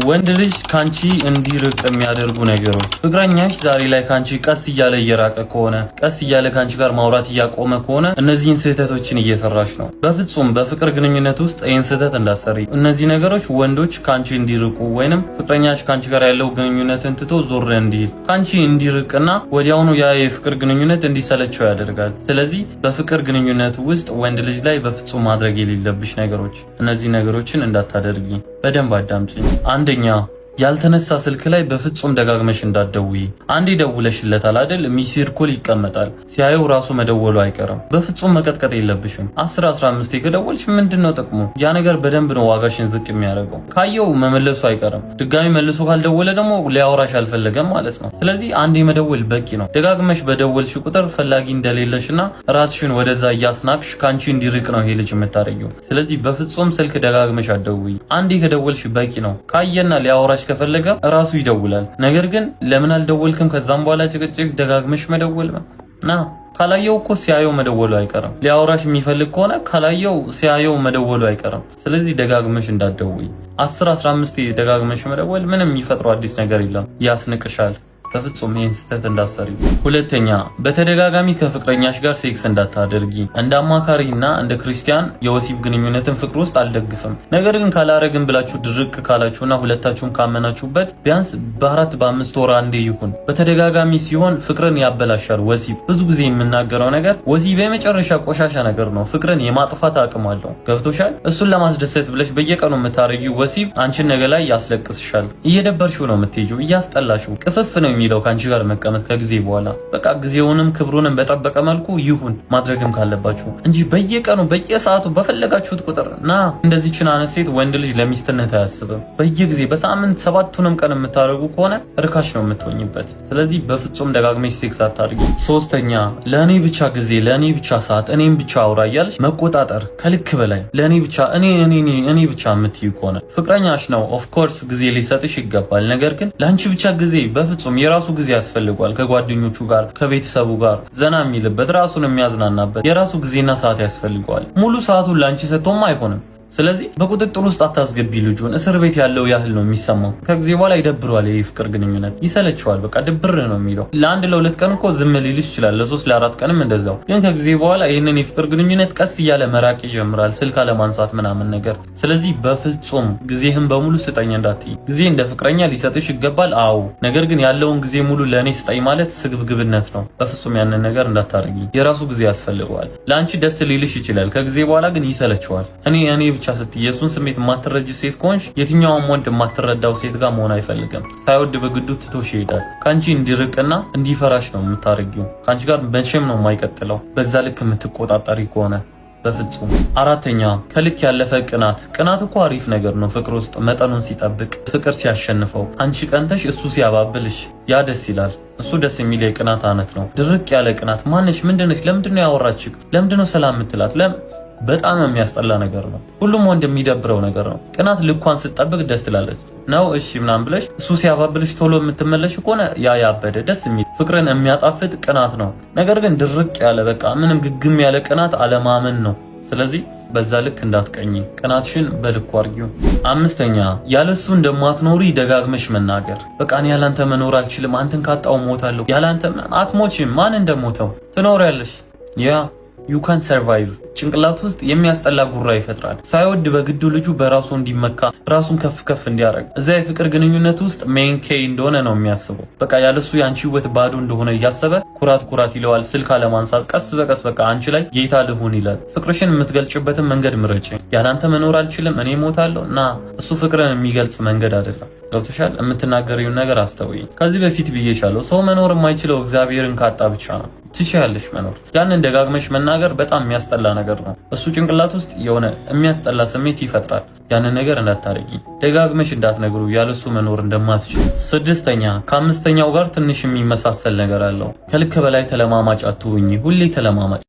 ወንድ ልጅ ካንቺ እንዲርቅ የሚያደርጉ ነገሮች። ፍቅረኛሽ ዛሬ ላይ ካንቺ ቀስ እያለ እየራቀ ከሆነ፣ ቀስ እያለ ካንቺ ጋር ማውራት እያቆመ ከሆነ እነዚህን ስህተቶችን እየሰራሽ ነው። በፍጹም በፍቅር ግንኙነት ውስጥ ይህን ስህተት እንዳትሰሪ። እነዚህ ነገሮች ወንዶች ካንቺ እንዲርቁ ወይንም ፍቅረኛሽ ካንቺ ጋር ያለው ግንኙነትን ትቶ ዞር እንዲል፣ ካንቺ እንዲርቅና ወዲያውኑ ያ የፍቅር ግንኙነት እንዲሰለቸው ያደርጋል። ስለዚህ በፍቅር ግንኙነት ውስጥ ወንድ ልጅ ላይ በፍጹም ማድረግ የሌለብሽ ነገሮች፣ እነዚህ ነገሮችን እንዳታደርጊ። በደንብ አዳምጪኝ። አንደኛ፣ ያልተነሳ ስልክ ላይ በፍጹም ደጋግመሽ እንዳትደውይ። አንዴ ደውለሽለታል አይደል? Missed call ይቀመጣል። ሲያየው ራሱ መደወሉ አይቀርም። በፍጹም መቀጥቀጥ የለብሽም። 10 15 ከደወልሽ ምንድነው ጥቅሙ? ያ ነገር በደንብ ነው ዋጋሽን ዝቅ የሚያደርገው። ካየው መመለሱ አይቀርም። ድጋሚ መልሶ ካልደወለ ደግሞ ሊያወራሽ አልፈለገም ማለት ነው። ስለዚህ አንዴ መደወል በቂ ነው። ደጋግመሽ በደወልሽ ቁጥር ፈላጊ እንደሌለሽና ራስሽን ወደዛ እያስናቅሽ ከአንቺ እንዲርቅ ነው ይሄ ልጅ የምታደርጊው። ስለዚህ በፍጹም ስልክ ደጋግመሽ አትደውይ። አንዴ ከደወልሽ በቂ ነው። ካየና ሊያወራሽ ከፈለገ ራሱ ይደውላል። ነገር ግን ለምን አልደወልክም? ከዛም በኋላ ጭቅጭቅ፣ ደጋግመሽ መደወል ና ካላየው እኮ ሲያየው መደወሉ አይቀርም። ሊያወራሽ የሚፈልግ ከሆነ ካላየው ሲያየው መደወሉ አይቀርም። ስለዚህ ደጋግመሽ እንዳትደውይ። 10 15 ደጋግመሽ መደወል ምንም የሚፈጥረው አዲስ ነገር የለም፣ ያስንቅሻል። በፍጹም ይህን ስህተት እንዳትሰሪ። ሁለተኛ፣ በተደጋጋሚ ከፍቅረኛሽ ጋር ሴክስ እንዳታደርጊ። እንደ አማካሪ እና እንደ ክርስቲያን የወሲብ ግንኙነትን ፍቅር ውስጥ አልደግፍም። ነገር ግን ካላረግን ብላችሁ ድርቅ ካላችሁና ሁለታችሁም ካመናችሁበት ቢያንስ በ4 በ5 ወር አንዴ ይሁን። በተደጋጋሚ ሲሆን ፍቅርን ያበላሻል። ወሲብ፣ ብዙ ጊዜ የምናገረው ነገር፣ ወሲብ የመጨረሻ ቆሻሻ ነገር ነው። ፍቅርን የማጥፋት አቅም አለው። ገብቶሻል? እሱን ለማስደሰት ብለሽ በየቀኑ የምታደርጊው ወሲብ አንቺን ነገ ላይ ያስለቅስሻል። እየደበርሽው ነው የምትሄጂው፣ እያስጠላሽው ቅፍፍ ነው የሚለው ከአንቺ ጋር መቀመጥ ከጊዜ በኋላ። በቃ ጊዜውንም ክብሩንም በጠበቀ መልኩ ይሁን ማድረግም ካለባችሁ እንጂ በየቀኑ በየሰዓቱ በፈለጋችሁት ቁጥር ና እንደዚችን አይነት ሴት ወንድ ልጅ ለሚስትነት አያስብም። በየጊዜ በሳምንት ሰባቱንም ቀን የምታደርጉ ከሆነ ርካሽ ነው የምትሆኝበት። ስለዚህ በፍጹም ደጋግመሽ ሴክስ አታድርጊ። ሶስተኛ፣ ለእኔ ብቻ ጊዜ፣ ለእኔ ብቻ ሰዓት፣ እኔም ብቻ አውራ እያልሽ መቆጣጠር፣ ከልክ በላይ ለእኔ ብቻ፣ እኔ እኔ እኔ ብቻ የምትይ ከሆነ፣ ፍቅረኛሽ ነው፣ of course ጊዜ ሊሰጥሽ ይገባል። ነገር ግን ለአንቺ ብቻ ጊዜ በፍጹም። የራሱ ጊዜ ያስፈልገዋል። ከጓደኞቹ ጋር፣ ከቤተሰቡ ጋር ዘና የሚልበት፣ ራሱን የሚያዝናናበት የራሱ ጊዜና ሰዓት ያስፈልገዋል። ሙሉ ሰዓቱን ለአንቺ ሰጥቶም አይሆንም። ስለዚህ በቁጥጥር ውስጥ አታስገቢ ልጁን። እስር ቤት ያለው ያህል ነው የሚሰማው። ከጊዜ በኋላ ይደብረዋል። ይህ ፍቅር ግንኙነት ይሰለችዋል። በቃ ድብር ነው የሚለው። ለ1 ለ2 ቀን እኮ ዝም ሊልሽ ይችላል። ለ3 ለ4 ቀንም እንደዛው። ግን ከጊዜ በኋላ ይህንን የፍቅር ግንኙነት ቀስ እያለ መራቅ ይጀምራል። ስልክ አለማንሳት ምናምን ነገር። ስለዚህ በፍጹም ጊዜህን በሙሉ ስጠኝ እንዳትይ። ጊዜ እንደ ፍቅረኛ ሊሰጥሽ ይገባል። አዎ። ነገር ግን ያለውን ጊዜ ሙሉ ለእኔ ስጠኝ ማለት ስግብግብነት ነው። በፍጹም ያንን ነገር እንዳታደርጊ። የራሱ ጊዜ ያስፈልገዋል። ለአንቺ ደስ ሊልሽ ይችላል። ከጊዜ በኋላ ግን ይሰለችዋል። እኔ እኔ ብቻ ስትይ የእሱን ስሜት የማትረጅ ሴት ከሆንሽ የትኛውም ወንድ የማትረዳው ሴት ጋር መሆን አይፈልግም። ሳይወድ በግዱ ትቶሽ ይሄዳል። ከአንቺ እንዲርቅና እንዲፈራሽ ነው የምታደርጊው። ከአንቺ ጋር መቼም ነው የማይቀጥለው በዛ ልክ የምትቆጣጠሪ ከሆነ፣ በፍጹም። አራተኛ፣ ከልክ ያለፈ ቅናት። ቅናት እኮ አሪፍ ነገር ነው ፍቅር ውስጥ መጠኑን ሲጠብቅ፣ ፍቅር ሲያሸንፈው፣ አንቺ ቀንተሽ እሱ ሲያባብልሽ፣ ያ ደስ ይላል። እሱ ደስ የሚል የቅናት አይነት ነው። ድርቅ ያለ ቅናት፣ ማነች? ምንድነች? ለምንድነው ያወራችህ? ለምንድነው ሰላም የምትላት? በጣም የሚያስጠላ ነገር ነው። ሁሉም ወንድ የሚደብረው ነገር ነው። ቅናት ልኳን ስትጠብቅ ደስ ትላለች። ነው እሺ ምናምን ብለሽ እሱ ሲያባብልሽ ቶሎ የምትመለሽ ከሆነ ያ ያበደ፣ ደስ የሚል፣ ፍቅርን የሚያጣፍጥ ቅናት ነው። ነገር ግን ድርቅ ያለ፣ በቃ ምንም ግግም ያለ ቅናት አለማመን ነው። ስለዚህ በዛ ልክ እንዳትቀኝ፣ ቅናትሽን በልኩ አድርጊው። አምስተኛ፣ ያለሱ እንደማትኖሪ ደጋግመሽ መናገር። በቃ እኔ ያላንተ መኖር አልችልም፣ አንተን ካጣው ሞታለሁ። ያላንተ አትሞችም። ማን እንደሞተው ትኖሪያለሽ። Yeah, you can survive። ጭንቅላት ውስጥ የሚያስጠላ ጉራ ይፈጥራል። ሳይወድ በግዱ ልጁ በራሱ እንዲመካ፣ ራሱን ከፍ ከፍ እንዲያደርግ፣ እዛ የፍቅር ግንኙነት ውስጥ main key እንደሆነ ነው የሚያስበው። በቃ ያለሱ የአንቺ ህይወት ባዶ እንደሆነ እያሰበ ኩራት ኩራት ይለዋል። ስልክ አለማንሳት፣ ቀስ በቀስ በቃ አንቺ ላይ ጌታ ልሁን ይላል። ፍቅርሽን የምትገልጭበትን መንገድ ምረጭ። ያላንተ መኖር አልችልም፣ እኔ ሞታለሁ እና እሱ ፍቅርን የሚገልጽ መንገድ አይደለም። ገብቶሻል? የምትናገሪውን ነገር አስተውይ። ከዚህ በፊት ብዬሻለሁ። ሰው መኖር የማይችለው እግዚአብሔርን ካጣ ብቻ ነው። ትችያለሽ መኖር። ያንን ደጋግመሽ መናገር በጣም የሚያስጠላ ነገር ነው። እሱ ጭንቅላት ውስጥ የሆነ የሚያስጠላ ስሜት ይፈጥራል። ያንን ነገር እንዳታረጊ፣ ደጋግመሽ እንዳትነግሩ ያለሱ መኖር እንደማትችል። ስድስተኛ፣ ከአምስተኛው ጋር ትንሽ የሚመሳሰል ነገር አለው። ከልክ በላይ ተለማማጭ አትሁኚ። ሁሌ ተለማማጭ